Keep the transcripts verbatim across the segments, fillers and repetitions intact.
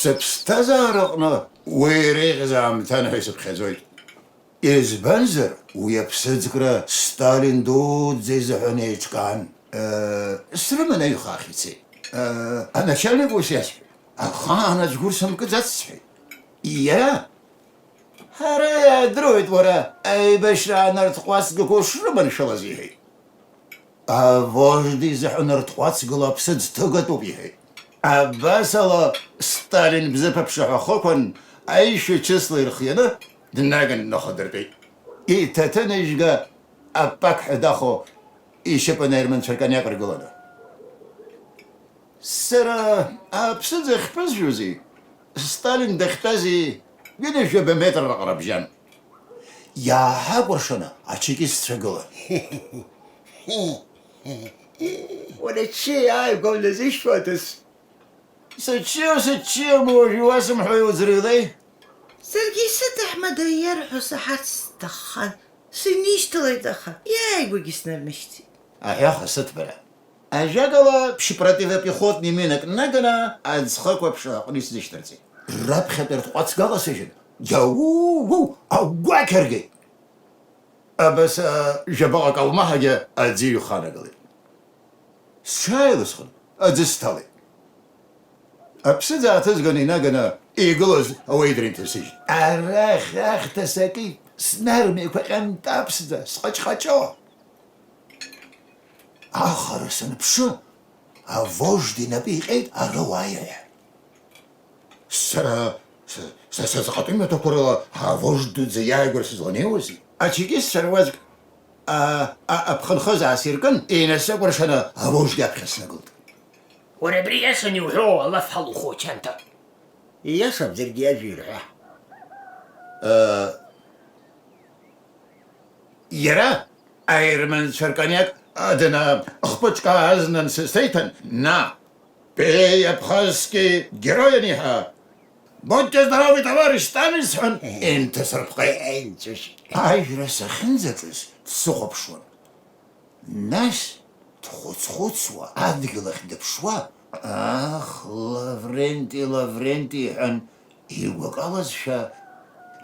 Сыԥсҭазаараҟны уи иреиӷьыз аамҭан ҳәа исыԥхьаӡоит. Избанзар, уи аԥсыӡкра Сталин дуӡӡа изыҳәан еиҿкаан. Э, срыманы аҩхаахь ицеит. Э, аначальник ус иасҳәеит. Ахаан аӡә гәыр сымкыӡац сҳәеит. Иара? Ҳара иаадыруеит, уара, аибашьра анарҭҟәацгақәа шрыманшәалаз иҳәеит. Авожд изыҳәан рҭҟәацгала аԥсыӡ ҭыгатәуп иҳәеит. Абасала, Сталин бзыԥ аԥшаҳәа ахықәан аишәа чысла ирхианы днаган днахадыртәеит. Иҭаҭыныжәга апак ҳәа дахо ишьапы анаирманцәа рканиак ргыланы. Сара аԥсыӡ ахьԥызжәози, Сталин дахьтәази ҩынҩажәаба метр раҟара бжьан. Иааҳакәыршаны ачекистцәа гылан. Уара ччиа иааигәа уназышьҭуадаз? Сыччиоу сыччиоума уажәы иуасымҳәои уӡырҩлеи? Саргьы исыҭаҳмада иарҳәо саҳарц сҭаххан, сынишьҭалеит, аха иааигәагьы снармышьҭит. Аҳәаха сыҭ бара. Ажәакала, ԥшь-противопехотни минак наганы аӡхықә аԥшаҳәаҟны исзышьҭарҵеит. Раԥхьатәи рҭҟәацга ҟасыжьын, дау-уу, агәақь аргеит. Абас, а, жәабаҟа калмаҳагьы аӡы иҩханагалеит. Сҽааилысхын, аӡы сҭалеит. Аԥсыӡ ааҭызганы инаганы игылаз ауеидра инҭасыжьит. Арахь ахьҭа сакит, снармеиқәа ҟьантаԥсӡа, сҟаҷҟаҷо. Ахара саныԥшы, авожд инапы иҟьеит ара уааира ҳәа. Сара, са, са, са сҟатәи маҭәақәа рыла авожд дуӡӡа иааигәара сызланеиуази? Ачекистцәа руаӡәк, а, а, аԥхынхаз аасиркын, инасыкәыршаны авожд иаԥхьа снагылт. Уара абри иашан иуҳәоу алаф ҳалухо, Чанҭа? Ииашам, џьаргьы иажәа ирҳәа. Э, иара аерманцәа рканиак адын хпыҿк аазнан сысҭеиҭан, на, пей абхазский герой аниҳәа, «Будьте здоровы, товарищ Сталин!» сҳәан, инҭасырпҟеит. Инцәышь. Ажәра сахьынӡаҿыз дсыхәаԥшуан. Нас, дхәыц-хәыцуа, адгьыл ахь дыԥшуа, «Ах, Лавренти, Лавренти», иҳәан, игәакалазшәа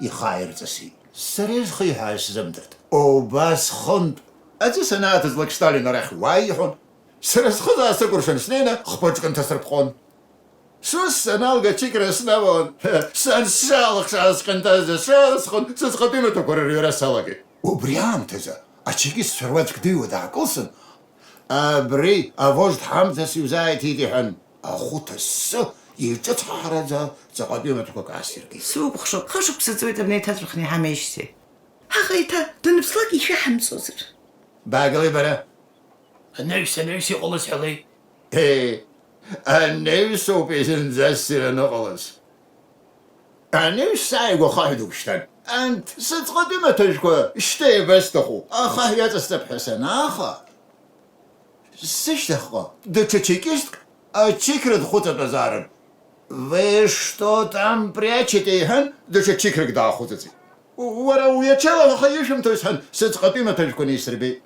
ихы ааирҵысит. Сара изхиҳәааз сзымдырт. Убас хынтә, аӡы санааҭыҵлак, Сталин арахь уааи иҳәон. Сара схы аасыкәыршан снеины, хпыҿк нҭасырпҟон. Сус саналга, ачықьра снавалан, сан сшаалыхшааз сҟьантазӡа сшаалысхын, сыӡӷатәи маҭәақәа рырҩра салагеит. Убри аамҭазы ачекистцәа руаӡәк дыҩуа даакылсын, «Абри авожд ҳамҭас иузааиҭит», иҳәан, ахәы ҭассы, иҿыцҳҳараӡа ҵаҟатәи маҭәақәак аасиркит. Сукәыхшоуп, хышықәса ҵуеит абна иҭаҵәахны иҳамеижьҭеи. Аха еиҭа даныԥслак ишәаҳамҵозар? Баагылеи бара! Анаҩс, анаҩс иҟалаз ҳәалеи? Ыы, анаҩсоуп зынӡа ссир аныҟалаз. Анаҩс сааигәа ахаҳә дықәшьҭан. Анҭ, сыӡҟатәи маҭәажәқәа шьҭа иабасҭаху, ахаҳә иаҵасҵап ҳәа санааха, сышьҭахьҟа даҽа чекистк ачықьра дхәыҵатәазаарын. «Вы что там прячете?» иҳәан, даҽа чықьрак даахәыҵыҵит. «Уара уи ачела уаха ишәымҭои?» сҳәан, сыӡҟатәи маҭәажәқәа неисырбеит.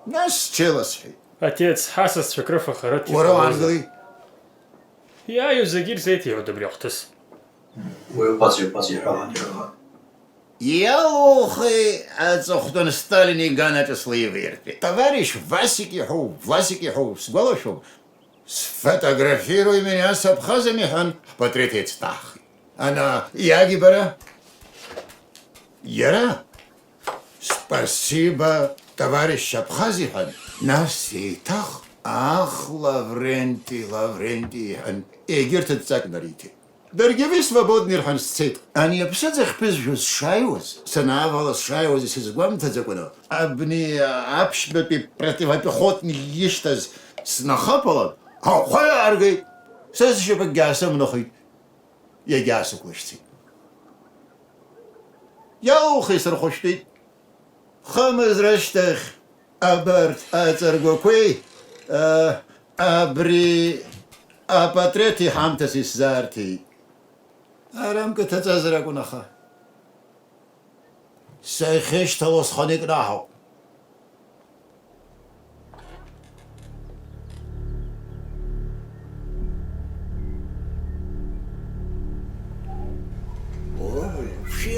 Нас сҽеиласҳәеит. Отец, ҳасасцәа крыфаха рыҭ. Уара иҟалозар? Уаангыли? Иааиуа зегьы ирзеиҭеиҳәоит абри ахҭыс. Уаҩ ҟәаҵ-ҩы ҟәаҵ иҳәалан, иҳәалан. Иалухи аҵыхәтәан Сталин иганаҿ слеиваиртәеит. Товарищ Васик иҳәоу, Власик иҳәоу, сгәалашәом. «Сфотографируй меня с абхазами», ҳәан, ҳпатреҭ еицҭаҳхит. Ана, иаги бара? Иара, «Спасибо, товарищ Абхаз», иҳәан, нас еиҭах, «Ах, Лавренти, Лавренти», иҳәан, егьырҭ адҵак нариҭеит. Даргьы «Вы свободны» рҳәан сцеит. Ани аԥсыӡ ахьԥызжәоз сшааиуаз, санаавала сшааиуаз исызгәамҭаӡакәаны, абни аԥшьбатәи противопехотник ишьҭаз снахаԥалан, ахәы иааргеит, са сшьапыкгьы аасымнахит, иагьаасықәлашьцеит. Иалухи, сырхәышәтәит. Хымз рышьҭахь абарҭ аҵаргәақәеи, а, абри апатреҭи ҳамҭас исзаарҭеит. Арамка ҭаҵазар акәын, аха сахьышьҭало сханы икнаҳауп.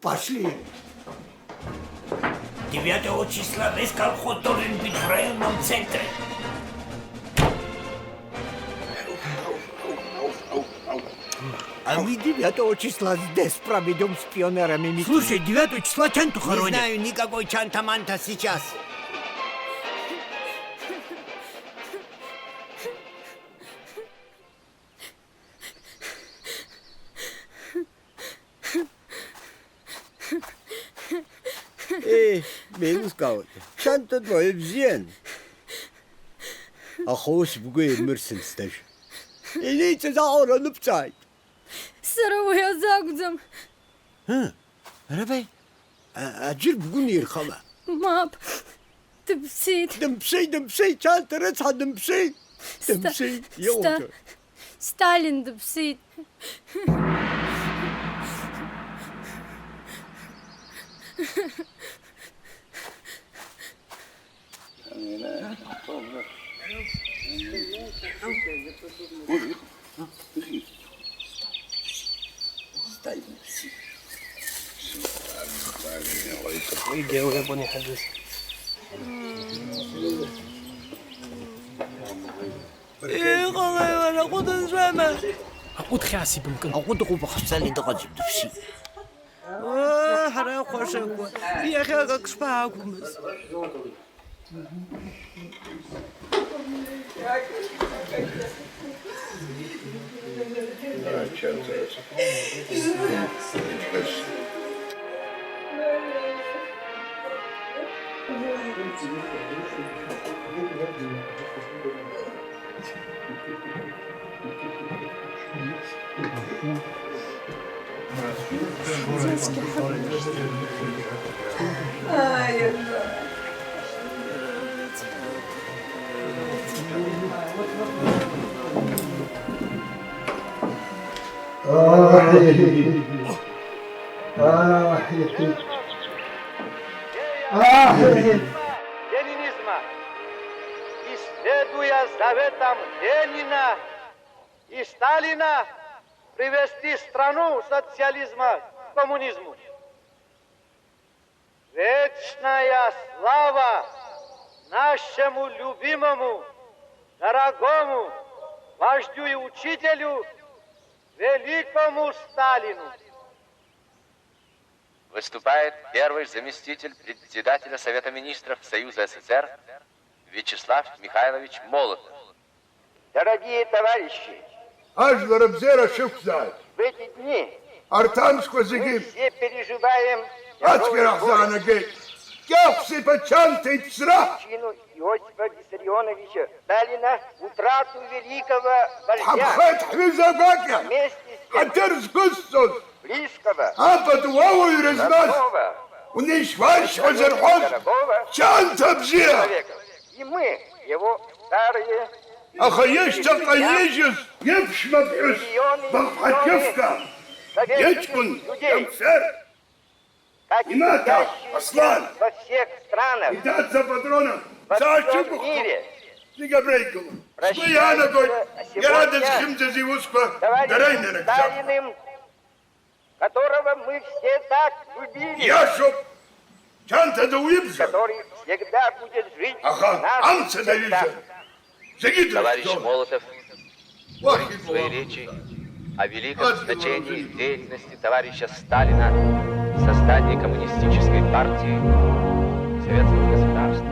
Пошли. Девятого числа весь колхоз должен быть в районном центре. А мы девятого числа здесь проведём с пионерами митинг. Слушай, девятого числа Чанту хоронят. Не знаю никакой Чанта-Манта сейчас. Еи, беилыскаауеит. Чанта дуаҩы бзиан. Аха ус бгәы еимырсынҵт ажәа. Инеиҵаз аҟара аныбҵааит. Сара уи азы акәӡам. Ыы, Арабеи, а-, аӡәыр бгәы нирхама? Мап, дыԥсит. Дымԥсит, дымԥсит, Чанта рыцҳа, дымԥсит. Ста-, Дымԥсит, ста-, иауӡоит. Сталин дыԥсит. Иҟалеи, уара, аҟәыд анҵәама? Аҟәыд хьаас ибымкын. Аҟәыд ыҟоуп, аха Сталин дыҟаӡам, дыԥсит. Оо, ҳара ахәашақәа, иахьак ак шԥаақәмыз? Ленинизма, и, следуя заветам Ленина и Сталина, привести страну социализма к коммунизму. Вечная слава нашему любимому, дорогому вождю и учителю, великому Сталину! Выступает первый заместитель председателя Совета министров Союза СССР Вячеслав Михайлович Молотов. Дорогие товарищи, ажәлар абзиара шәықәзааит. В эти дни Арҭ амшқәа зегьы мы все переживаем ацәгьара ҳзаанагеит. Кьахәса иԥа Чанҭа иԥсра! Кончину Иосифа Виссарионовича Сталина, утрату великого вождя. Ҳаԥхеит ҳҩыза агәакьа, вместе с тем ҳаҭыр зқәызҵоз, близкого, апату ауаҩра змаз, родного, унеишьуашьуа зырҳәоз дорогого Чанҭа бзиа! Человека. И мы, его старые, аха ишьҭахь ҟаижьыз иԥшәма ԥҳәыс, баҟа ҷыфка, иҷкәын, Џьамшьар, имаҭа, Аслан, идад Запатрона, саашьҭыбхуа, зегь абра игылоуп. Сгәы иаанагоит, иара дызхьымӡаз иусқәа дара инарыгӡап. Которого мы все так любили, иашоуп, Чанҭа дуаҩыбзоуп, который всегда будет жить в наших сердцах. Аха амца даҩызан, зегьы дрыхьӡон. Товарищ Молотов говорит в своей речи о великом значении деятельности товарища Сталина в создании коммунистической партии Советского государства.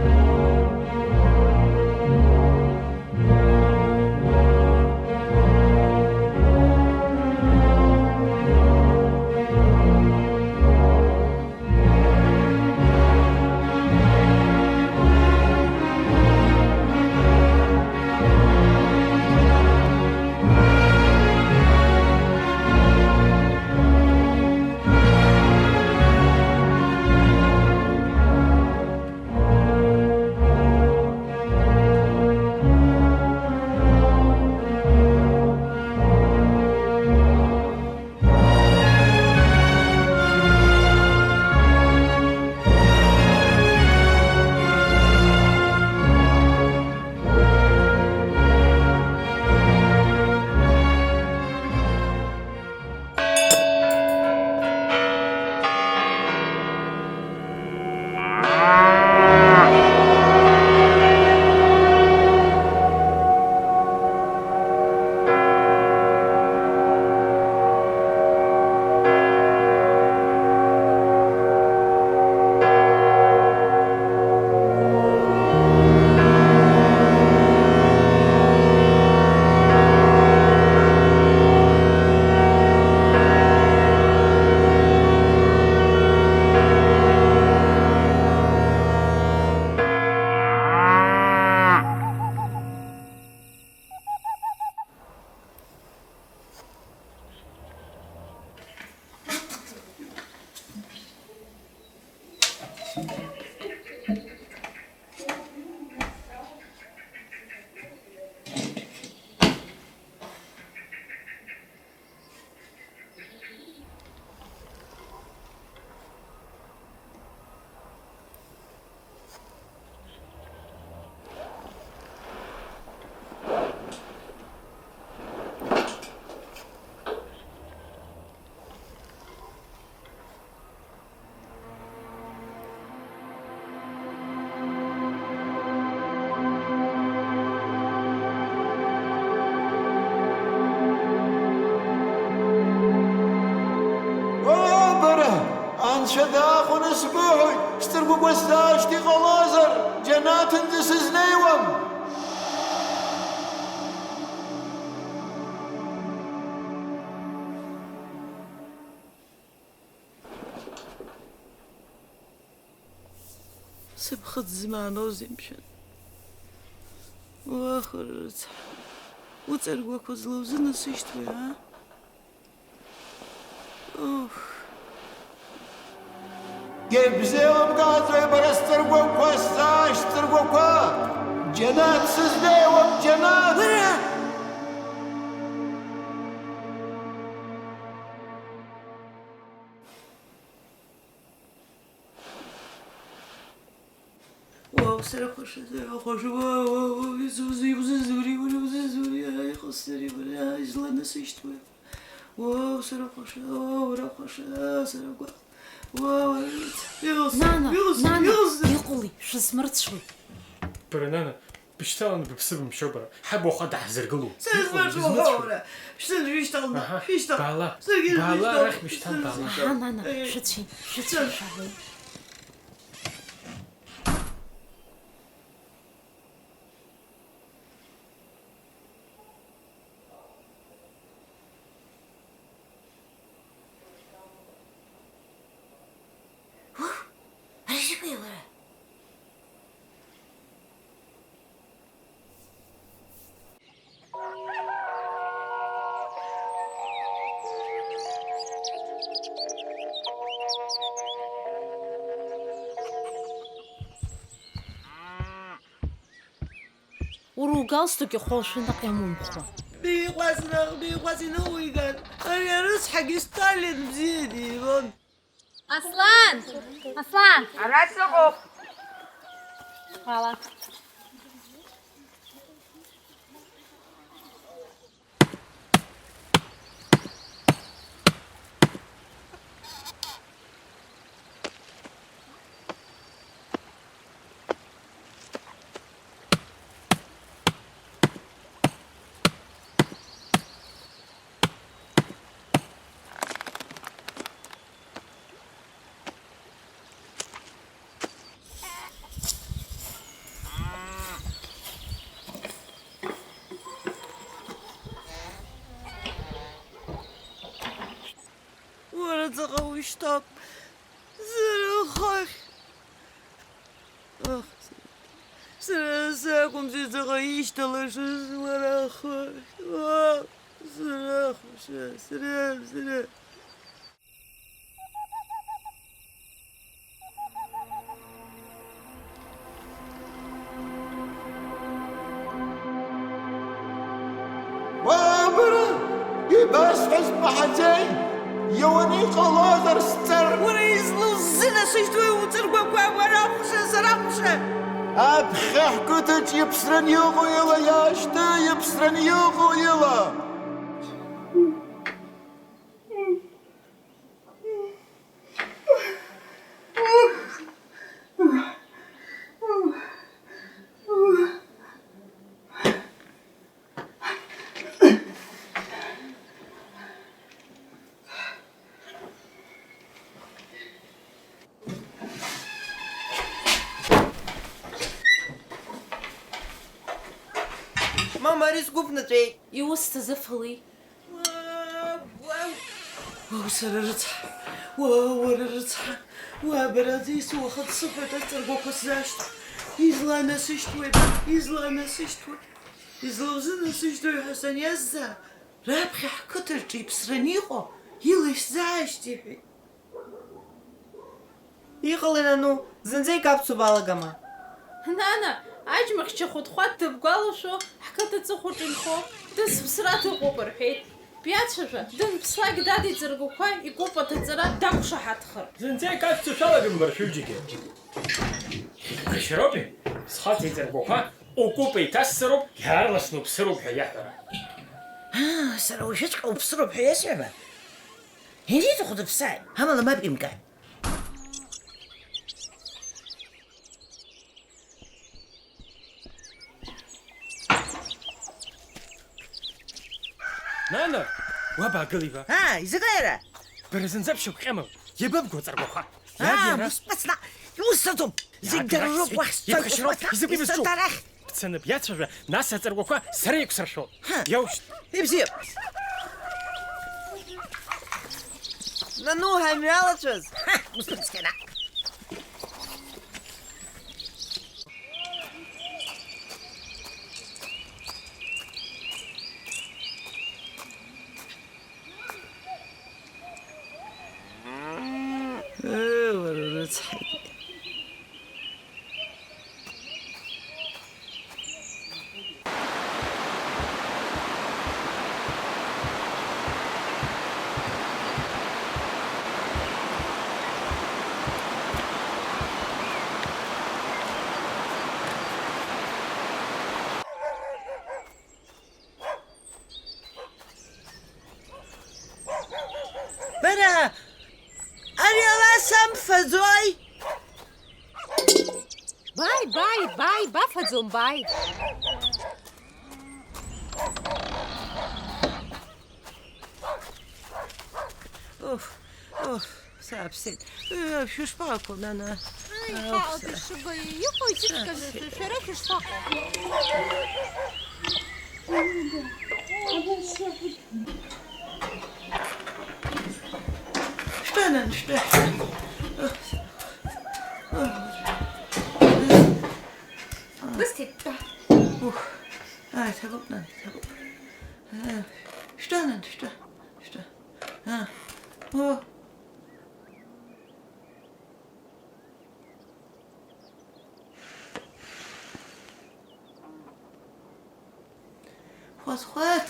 Анцәа дахәаны сбыҳәоит, сҵыргәыкуа сзаашьҭ иҟалозар, џьанаҭынӡа сызнеиуам. Сыԥхыӡ змааноузеи, мшәан? Уа, хәыррыцҳа, уҵыргәақәа злоузынасышьҭуеи, аа? Ух. Ибзеилымкааӡои бара сҵыргәақәа, сзаашьҭ ҵыргәақәа? Џьанаҭ сызнеиуам, џьанаҭ! Уара! Уау, сара хәаша, сара хәаша, уау, уау, уау, изузеи, узызури, ури узызури, ааи, хәсари, уара, изланасышьҭуеи? Уау, сара хәаша, уау, уара хәаша, сара гәаҟ, уау, уара, иҟалҵ, Нана, иҟалҵ, нана, иҟалҵ. Иҟалеи, шәысмырцәои? Бара, нана, бышьҭаланы быԥсы бымшьо бара, ҳаб уаха даҳзыргылом. Сара иҟалеи, сбаша бызмыцәо? Уаха уара, шәсыдшәышьҭаланы, аҳа, шәышьҭал. Баала, саргьы баала, сбышьҭал, арахь бышьҭал, саргьы баала. Сбышьҭал. Аҳа, нана, э, шәыцәеи, шәыцәеи, шәыцәеи. Шәаҳәеи. Уф! Ари закәи уара? Уара угалстук ихоушәа наҟ иамумхуа. Биҟәазны, биҟәаз иныуиган, ари арыцҳагьы Сталин бзиа дибон. Аслан! Аслан! Ара сыҟоуп! Ала. Уара ҵаҟа ушьҭоуп, сара ахахь. Ах, сара сакәымзи ҵаҟа ишьҭалашаз, уара ахахь. Ах, сара, сара, сара, сара. Уаа, бара, ибасҳәаз бмаҳаӡеи? Иауаны иҟалозар сҵыр? Уара излоузынасышьҭуеи уҵыргәақәа, уара ахәша, сара ахәша? Аԥхьа ҳқыҭаҿ иԥсран иҟоу ила иаашьҭы, иԥсран иҟоу ила! Мама, ари сгәы ԥнаҵәеит. Иусҭаз афылеи? Уау, сара рыцҳа! Уау, уара рыцҳа! Уаа, бара аӡиас уаха дсыҳәоит, асҵаргәақәа сзашьҭ. Изланасышьҭуеи, изланасышьҭуеи? Излоузынасышьҭуеи ҳәа саниазҵаа, раԥхьа ҳқыҭаҿы иԥсраны иҟоу ила исзаашьҭ, иҳәеит. Иҟалеи, нану, зынӡа икаԥцо балагама? Нана, аџьмахьча хәыҭхәаҭ дыбгәалашәо, ҳқыҭа аҵыхәаҿ инхо, дысԥсра дыҟоуп рҳәеит. Биацәажәа, данԥслак дад иҵыргәақәа икәыпа ҭаҵара дақәшаҳаҭхар. Зынӡа икаԥцо шәалагамбар шәҩыџьагьы? Ԥхашьароупи, схаҵа иҵыргәақәа укәыпа иҭасҵароуп, иаарласны уԥсыроуп ҳәа иаҳәара. Аа, сара уажәыҵәҟьа уԥсыроуп ҳәа иасҳәама? Ианиҭаху дыԥсааит, амала мап имкааит. Нана, уаб аагылеи ба? Аа, изакәи ара? Бара зынӡа бшьақәҟьама, иабыбго аҵаргәақәа? Аа, иара бысԥыцла, иусҭаӡом. Зегь дара рыгәахьшьцоит, иԥхашьароуп, бысԥыцла, изакәи бызҿу? Исыҭарахь. Бцаны биацәажәа, нас аҵаргәақәа сара еиқәсыршәо. Ҳа. Иаушьҭ. Ибзиоуп. Нану, ҳамҩалацәаз. Ҳа, ус мыцхьана. Ыы, уара урыцҳагьы. Бара, ари ала самфаӡои? Бааи, бааи, бааи, бафаӡом, бааи. Уф, уф, сааԥсеит. Э, шәышԥаҟақәоу, нана? Ааи, ҳаҟоуп, ишыгәаҩа иҟоу ичычка, шәара шәышԥаҟоу? Шәтәа, нан, шәтәа. Бысҭеит, тәа. Ух, ааи, иҭабуп, нан, иҭабуп. Э, шәтәа, нан, шәтәа, шәтәа. Э, о. Хәаҭхәаҭ!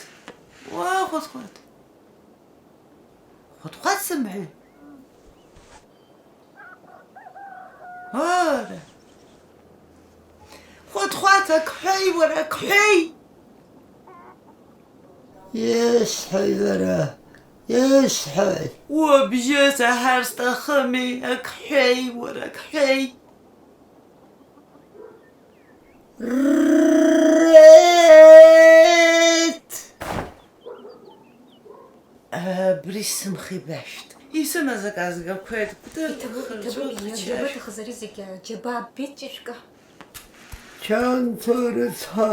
Уа, Хәаҭхәаҭ! Хәаҭхәаҭ сымҳәеи? Ара! Хәаҭхәаҭ, ак ҳәеи, уара, ак ҳәеи! Исҳәеи, уара, исҳәеи? Убжьы саҳар сҭахыми, ак ҳәеи, уара, ак ҳәеи! Рет! Абри сымхи башәт. Исымаз акы азгақәеит. Иҭабуп, иҭабуп, иабаҭахыз ари зегьы, џьабаа беит, Ҷышәка. Чанҭа рыцҳа,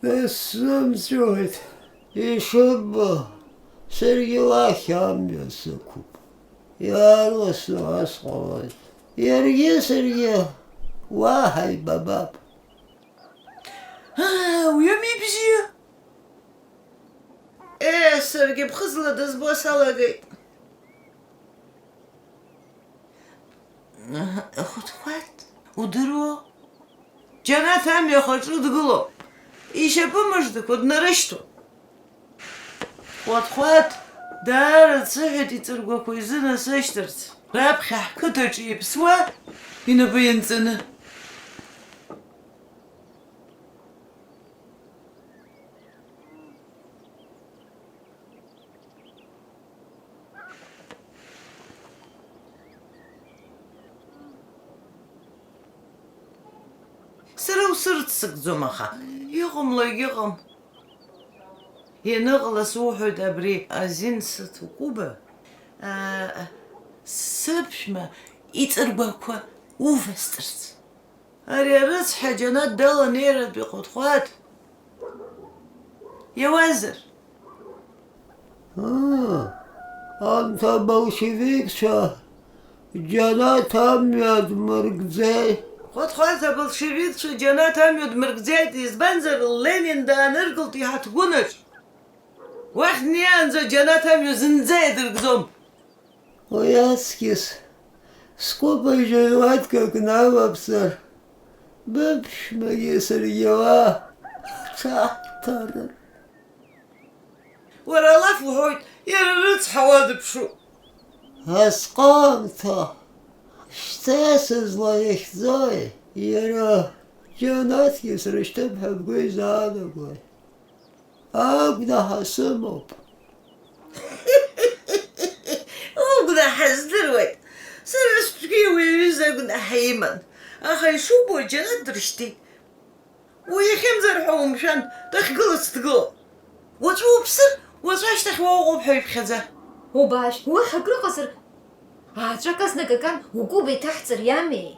дысзымҵәоит. Ишыббо, саргьы уахь амҩа сықәуп. Иаарласны ас ҟалоит. Иаргьы саргьы уа ҳаибабап. Аа, уи ами бзиа! Е, саргьы ԥхыӡла дызбо салагеит. Хәыҭхәаҭ, удыруоу? Џьанаҭ амҩахаҿы дгылоуп. Ишьапы мыждақәа днарышьҭуан. Хәаҭхәаҭ даара дсыҳәеит иҵыргәақәа изынасышьҭырц. Раԥхьа ҳқыҭаҿы иаԥсуа инапы ианҵаны. Сара усырццакӡом, аха иҟамло егьыҟам. Ианыҟала суҳәоит абри азин сыҭ укәыба, аа, сыԥшәма иҵыргәақәа увасҵарц. Ари арыцҳа џьанаҭ даланеиратәи Хәаҭхәаҭ иауазар? Аа, анҭ аболшевикцәа џьанаҭ амҩа дмыргӡеи? Хәаҭхәаҭ аболшевикцәа џьанаҭ амҩа дмыргӡеит, избанзар, Ленин дааныркылт иҳаҭгәынаҿ. Уахь днеиаанӡа џьанаҭ амҩа зынӡа иадыргӡом. Уи аҵкьыс скәыпажә аҩуа дкакнаваԥҵар, быԥшәмагьы саргьы уа ҳҽаҳҭарын. Уара алаф уҳәоит, иара рыцҳа уа дыԥшуп. Асҟаамҭа, шьҭа сызлаиахьӡои? Иара џьанаҭгьы срышьҭып ҳәа бгәы изаанагои? Агәнаҳа сымоуп. Угәнаҳа здыруеит. Сара стәгьы уи аҩыза агәнаҳа иман. Аха ишубо, џьанаҭ дыршьҭит. Уи иахьынӡарҳәо умшәан, дахьгылац дгылоуп. Уаҵәы уԥсыр, уаҵәы ашьҭахь уа уҟоуп ҳәа иԥхьаӡа. Убаашәт, уаҳа акрыҟазар, ааҵәак азнакакан укәыба иҭаҳҵар иамеи?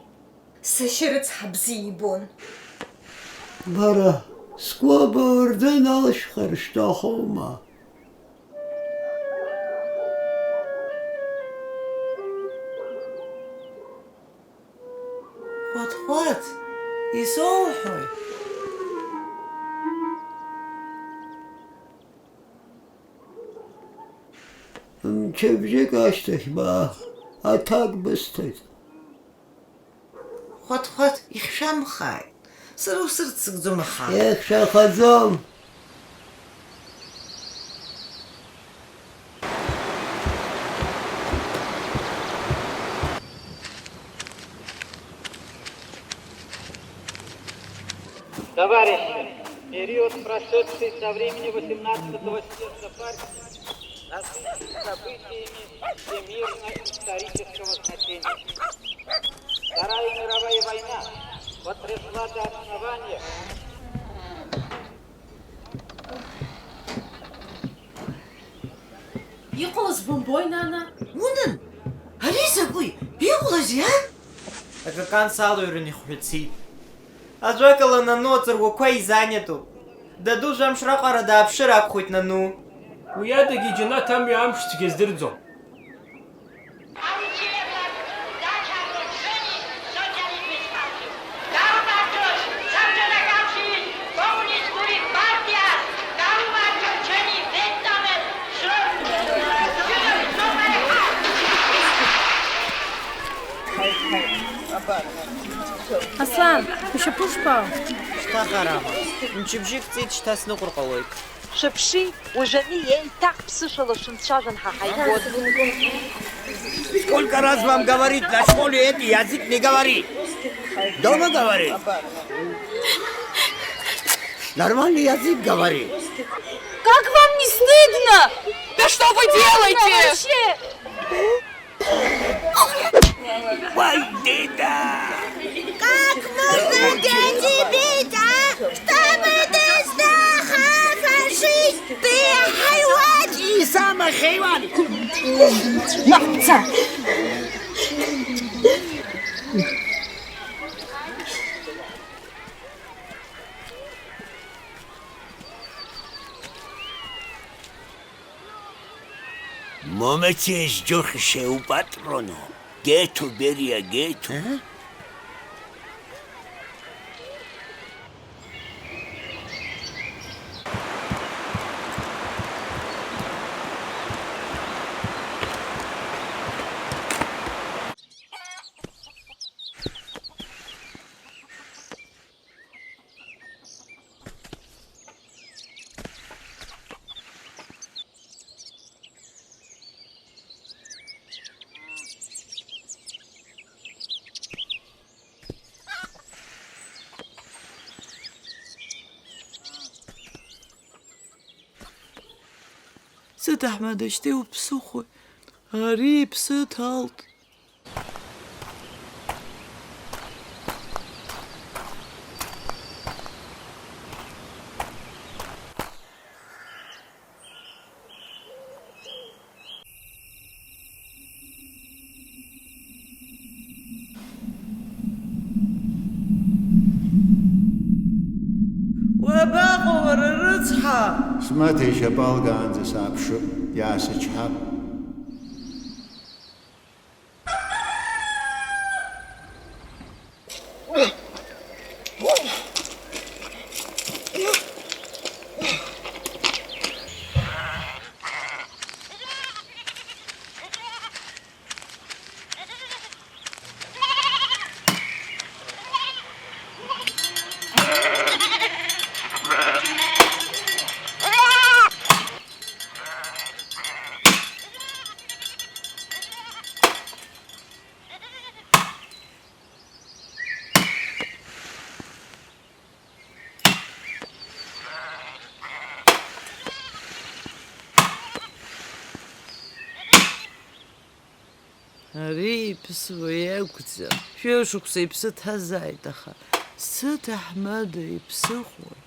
Сашьа рыцҳа бзиа ибон. Бара, скәаба урдын алшәхар шәҭахума? Хәаҭ-хәаҭ, исоуҳәои? Мчыбжьык ашьҭахь баа, аҭак бысҭоит. Хәаҭ-хәаҭ, ихьшәамхааит. Сара усырццакӡом, аха. Ихьшәахаӡом. Товарищи, период, прошедший со времени восемнадцатого съезда партии, насыщен событиями всемирно-исторического значения. Вторая мировая война потрясла до основания. Иҟалаз бымбои, нана? Унан, ари закәи? Иҟалазеи, а? Акакан салыҩрын ихҳәыцит. Ажәакала, нану аҵаруақәа изаниатәуп. Даду жәамш раҟара дааԥшыр акәхоит, нану. Уи адагьы џьанаҭ амҩа амш цәгьа здырӡом. Аслан, ушьапы ушԥаау? Шьҭа харама. Мчыбжьык ҵит, шьҭа сныҟәар ҟалоит. Шәыԥши, уажәы ани еиҭах ԥсышәала шәымцәажәан ҳа ҳаибон. Сколько раз вам говорить, на школе этот язык не говори. Дома говори. Нормальный язык говори. Как вам не стыдно? Да что вы делаете? Вообще? Ой, деда! Как можно дети бить, а? Что мы, ты сдаха, фашист, ты хайван! И сама хайван! Яйца! Момеци, џьоух шеупатрону, геҭу, Бериа, геҭу. Ыы? Сыҭ Аҳмада, шьҭа иуԥсыхәои? Ари иԥсы ҭалт. Уабаҟоу, уара, рыцҳа? Смаҭа ишьапы алгаанӡа сааԥшып, иаасычҳап. Ари иԥсуа иакәӡам. Шәышықәса иԥсы ҭазааит, аха сыҭаҳмада иԥсыхәои?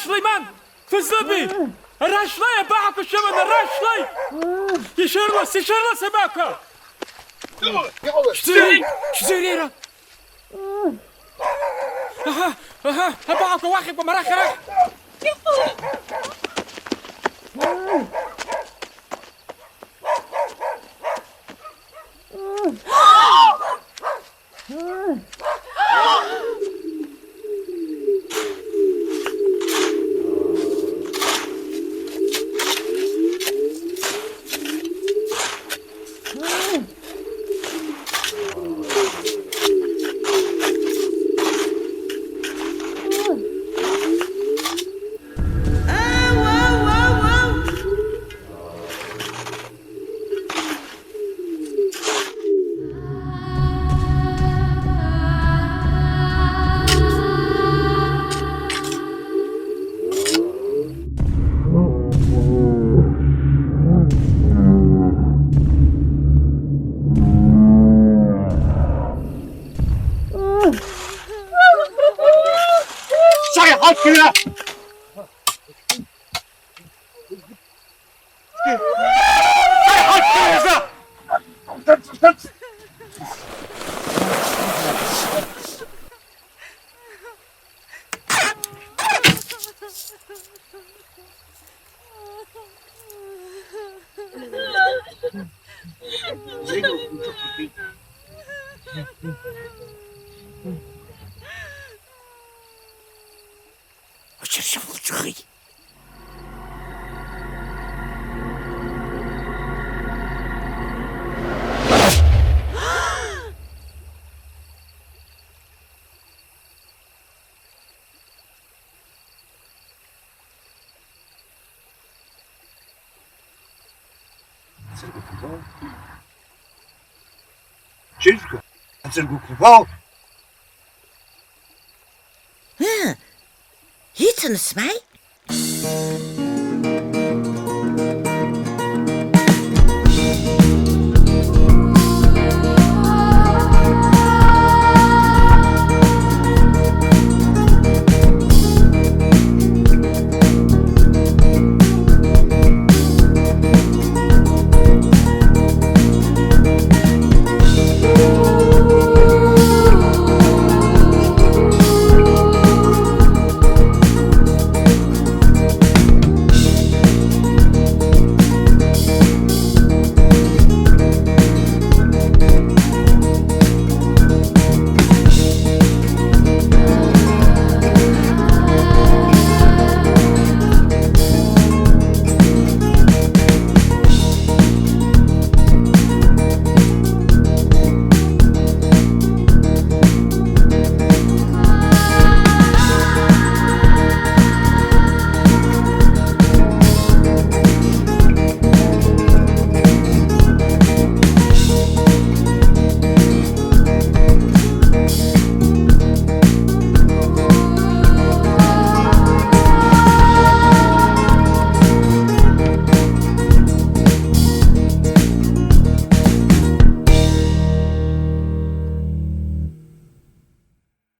Сулеиман! Фазлыби! Ара шлеи, абаҳақәа шәыманы, ара шлеи! Ишәырлас, ишәырлас абаақәа! Шәзыри, шәзыри ара! Аҳа, аҳа, абаақәа уахь икәам, арахь, арахь! Очерчывал чухай. Ачыргәқәа, ацыргәқәа. Ыы, ицаны смааит.